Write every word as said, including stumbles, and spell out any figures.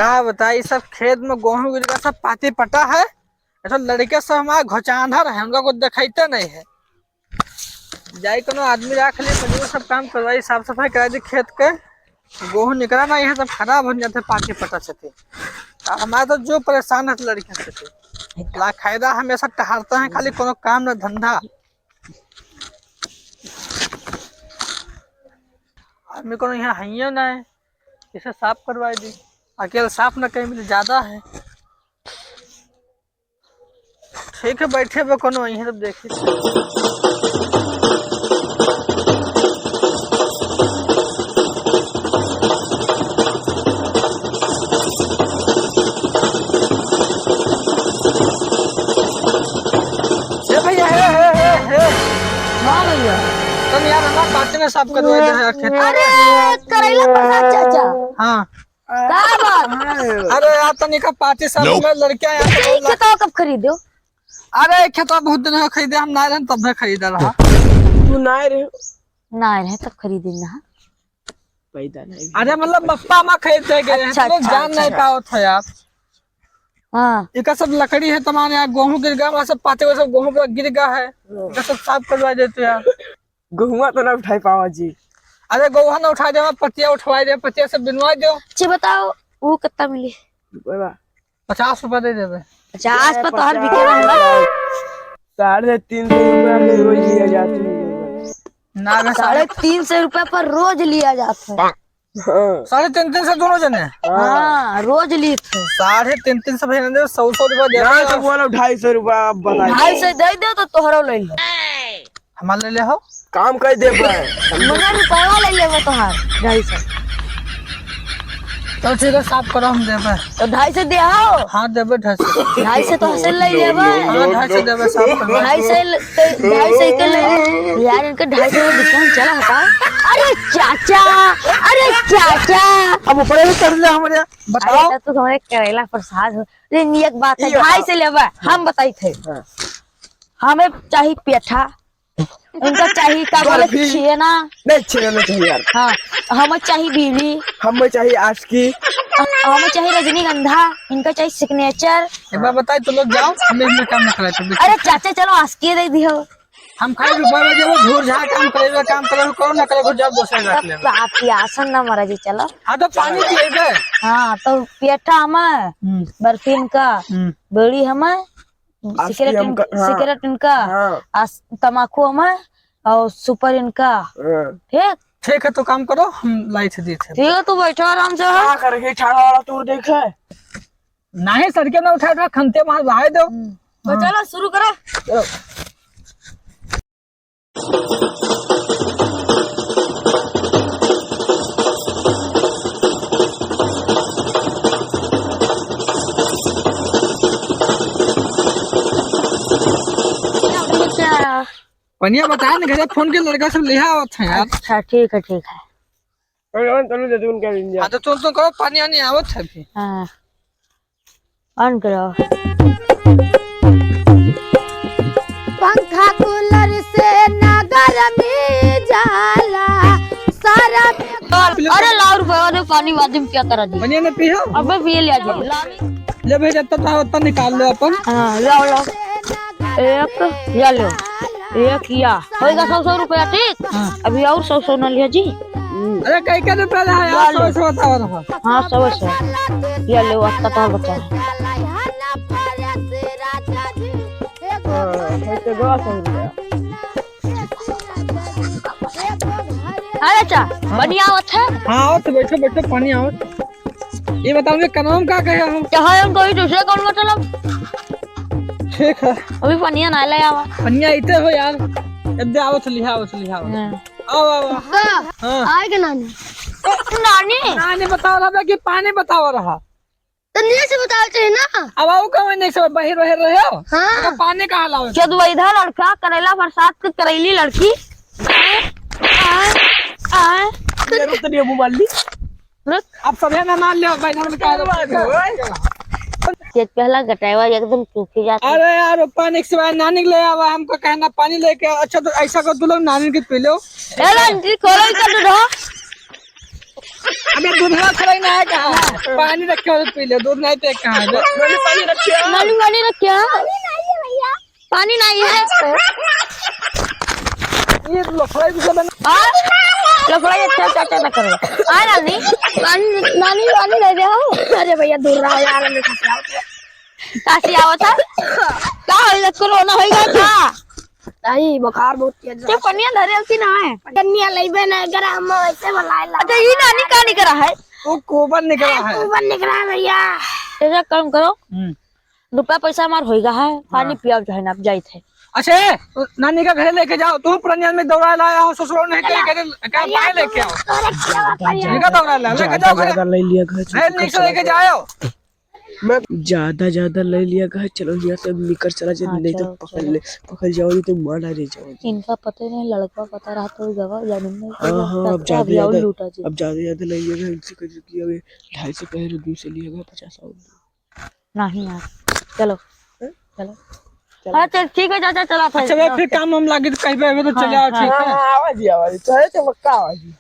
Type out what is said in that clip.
का बताई, सब खेत में गोहूँ गिर गया, सब पाती पटा है। ऐसा लड़के सब हमारे घोचांधर है, उनका कुछ दिखाते नहीं है। जाई कोनो आदमी रख ले, मजदूर सब काम करवाई, साफ सफाई करा दी खेत के। गोहूँ निकला ना, यहाँ सब खराब हो जाते पाती पटा से। अब हमारे तो जो परेशान है लड़कियों से, लाखायदा हमेशा टहरते हैं, खाली कोनो काम ना धंधा। आदमी कोनो यहाँ हइये ना है, इसे साफ करवाई दी। अकेले साफ ना कहीं मिले, ज्यादा है। ठीक है, बैठे बा कोनो, यहीं सब देखी। ए भैया, हे, हे, हे, हे। हाँ भैया। तनी यार, हमार पाँच में साफ करवा दे यार, खेत। अरे, करैला प्रसाद चाचा। हाँ। का बात? अरे यार, तनिका पाँच साल में लड़कियां यार। अच्छा, ई खेतवा कब खरीदो? अरे, खेतवा बहुत दिन हो खरीदे, हम ना रहन तब खरीदा रहा। तू ना रहे? ना रहे तब खरीदे ना। पैदा नहीं। अरे, मतलब, पप्पा माँ खरीदे गए हैं, अच्छा, तो अच्छा, जान अच्छा। नहीं पावत है यार। हाँ। इका सब लकड़ी है, तमाम यार, गोहूँ गिर गया, वहाँ सब पाते हुए सब गोहूँ पूरा गिर गया है, इका सब साफ करवा देते यार। गहुआ तो ना उठाई पावा जी। अरे गहुआ ना उठाई देवा, पतिया उठवाई दे, पतिया से बिनवाई दो। जी बताओ, वो कितना मिली? बोला। पचास रुपया दे देबे। पचास पे तो हर बिके रहूंगा। साढ़े तीन सौ रुपया में रोज लिया जाता है। ना बे, साढ़े तीन सौ रुपया पर रोज लिया जाता है। हाँ। साढ़े तीन तीन सौ दोनों जने? हाँ। हाँ, रोज ली थे। साढ़े तीन तीन सौ भैया ने सौ सौ रुपया दे ना, रहा। तो बोलो ढाई सौ रुपया आप बताइए। ढाई सौ दे दो तो तोहरो ले लो। हमार ले ले हो? काम कर दे भाई। मगर रुपया ले लेबो तोहार ढाई सौ। तो ठीक है, साफ करो, हम देबे। तो ढाई सौ दे आओ। हाँ, देबे ढाई सौ। ढाई सौ तो हंसे ले लेबे। हाँ, ढाई सौ देबे, साफ करो। ढाई सौ ले, तो ढाई सौ के ले। यार, इनके ढाई सौ में दुकान चला हटा। अरे चाचा, अरे चाचा। अब ऊपर से चढ़ ले हमारे, बताओ। अरे, तो तू हमारे करेला प्रसाद हो। लेकिन एक बात है, ये ढाई सौ लेबे, हम बताई थे। हाँ। हमें चाही पेठा, इनका चाही का बोले बर्फी। छेना। नहीं, छेना नहीं चाहिए यार। हाँ, हमें चाही बीड़ी। हमें चाही आशिकी। हमें चाही रजनीगंधा, इनका चाही सिग्नेचर। एक बार बताई, तुम लोग जाओ, हमें इसमें काम ना कराए, तुम लोग। अरे चाचा, चलो आशिकी दे दियो। हम खाली रुपया में जो झूठ झाड़ काम करे, काम करे, करो ना करे, कुछ जब दोसर रख तब ले। आप पियासन ना मरा जी, चलो। हाँ, तो पानी पिएगा। हाँ, तो पेठा हमें, हम्म। बर्फी इनका, हम्म। बीड़ी हमें, आशिकी सिगरेट हम इनका, हाँ। सिगरेट इनका, हाँ। आ तमाकू हमें और सुपर इनका। हाँ। ठीक? ठीक है, तो काम करो, हम लाई थे देते हैं। ठीक है, तू बैठो आराम से। का करके ठाड़ा वाला तू देखे? नहीं, सर के ना उठा, उठा, खंते मार बहाए दो। हम्म। तो हाँ। चलो, शुरू करो। चलो। पनिया बताए ना, घरे फोन के लड़का सब ले आवत है यार। अच्छा, ठीक है, ठीक है। अरे, अरे, चलो, जैसे उनका इंडिया। हाँ, तो तुम, तुम करो, पानी आनी आवत है अभी। हाँ। On करो। पंखा कूलर से ना गर्मी जाला, सारा अरे लाओ रुपया दे, पानी बाद में क्या करा जी? पनिया ना पी हो? अबे पिए लिया जी। ले भाई, जब तक था, उतना निकाल लो अपन। हाँ, लाओ, लाओ। एक, या लो। एक या। होएगा सौ, सौ रुपया, ठीक? हाँ। अभी और सौ, सौ ना लिया जी। अरे, कई के रुपया रहा यार, लो। सौ, सौ बताओ रहा। हाँ, सौ, सौ। या लो, आपका तो बचा है। हाँ, है तो बड़ा सौ रुपया। अरे चा, हाँ। पानी आवत है? हाँ, आवत है, बैठो, बैठो, पानी आवत। ये बताओ, ये कनवा में का कहे हम? चाहे हम कोई दूसरे कौन मतलब? ठीक है। अभी पनिया ना ले आवा। पनिया इते हो यार। अब दे आवत, लिहा आवत, लिहा आवत। हाँ। आओ, आओ, आओ। हाँ। हाँ। आए के नानी? नानी? नानी बताओ रहा कि पानी बताओ रहा। तो नीचे से बताओ चाहिए ना। अब आओ, कहाँ नहीं सब बाहर, बाहर रहे हो? हाँ। तो पानी कहाँ लाओ? चोदवैधा लड़का, करेला बरसात के करैली लड़की। आए, आए, आए। ये रुक, तनी अबू मार ली। रुक। अब सभे ना मान ले, बैठा में कहाँ रुक? ये पहला गटाएवा एकदम सूखी जाता है। अरे यार, वो पानी के सिवाय नानी के ले आवा, हमको कहना पानी लेके आओ। अच्छा, तो ऐसा कर, तू लोग नानी के पी लो। ए, नानी, खोलो इसका दूध, हो। अबे दूध ना खलाई ना है का? पानी रखे हो तो पी ले, दूध नहीं तो कहाँ है? मैंने पानी रखे हो? मैंने पानी रखे हो? पानी नहीं है। ये लफड़ा भी सब बना। हाँ? लफड़ा ये अच्छा, अच्छा, अच्छा ना करो। हाँ, नानी? नानी, नानी, नानी ले जाओ। अरे भैया, दूर रहो यार, हमें खसियाओ। काशी आवत है? का होई, कोरोना होई गया का? नहीं, बुखार बहुत तेज तो है। पनिया धरे होती ना है? पनिया लेबे ना, अगर हम ऐसे बुलाए ला। अच्छा, ये नानी का निकला है? वो गोबर निकला है। गोबर निकला है भैया। ऐसा काम करो। हम्म। रुपया पैसा हमार होइगा है, पानी हाँ। पियाओ चाहे ना, आप जाइत है। अच्छा, नानी का घरे लेके जाओ, तुम पुरनिया में दौड़ा लाया हो, ससुरो नहीं कहे, कहे, कहे, पानी लेके आओ। तोरे क्या बात है? इनका दौड़ा ला, लेके ज्यादा, जाओ घरे। ज्यादा ले लिया घर से, नहीं, घर नहीं से लेके जाओ। मैं ज्यादा, ज्यादा ले लिया घर, चलो यहाँ से निकर चला जाए, हाँ, नहीं तो चलो, पकड़ चलो। ले, पकड़ जाओ, ये तो मार डाले जाओ। इनका पता ही नहीं, लड़का पता रहा तो गवा, जाने में हाँ, हाँ, अब ज्यादा, ज्यादा, लूटा जी। अब ज्यादा, ज्यादा ले लिया घर, इनसे कर दिया, ढाई सौ कह रहे, दो सौ लिया घर, पचास और। नहीं यार, चलो, हैं? चलो, चलो। हाँ, चल, ठीक है, चाचा, चला था। अच्छा, भाई, फिर काम हम लागे तो कहीं पे, अभी तो चले हाँ, आओ, हाँ। ठीक है? हाँ, हाँ, आवाज ही, आवाज ही। तो है, चमक्का आवाज ही।